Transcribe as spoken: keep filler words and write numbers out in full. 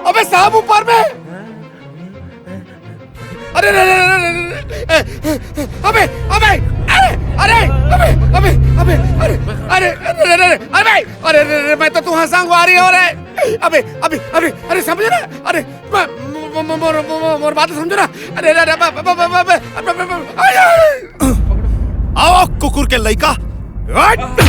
अबे साहब, ऊपर में। अरे, अरे, अरे, अरे, अरे, ए, ए, अबे, अबे, अरे, अरे, अबे, अबे, अबे, अरे, अरे, अरे, अरे, अरे, अरे, अरे, अरे, मैं तो तुहां संगवारी हो रे। अबे, अबे, अबे, अरे, समझ ना, अरे, म-, म-, म-, मोर, मोर, मोर, मोर बात समझो ना। अरे, अरे, अरे, अबे, अबे, अरे, अरे। आओ, कुकुर के लइका। हट!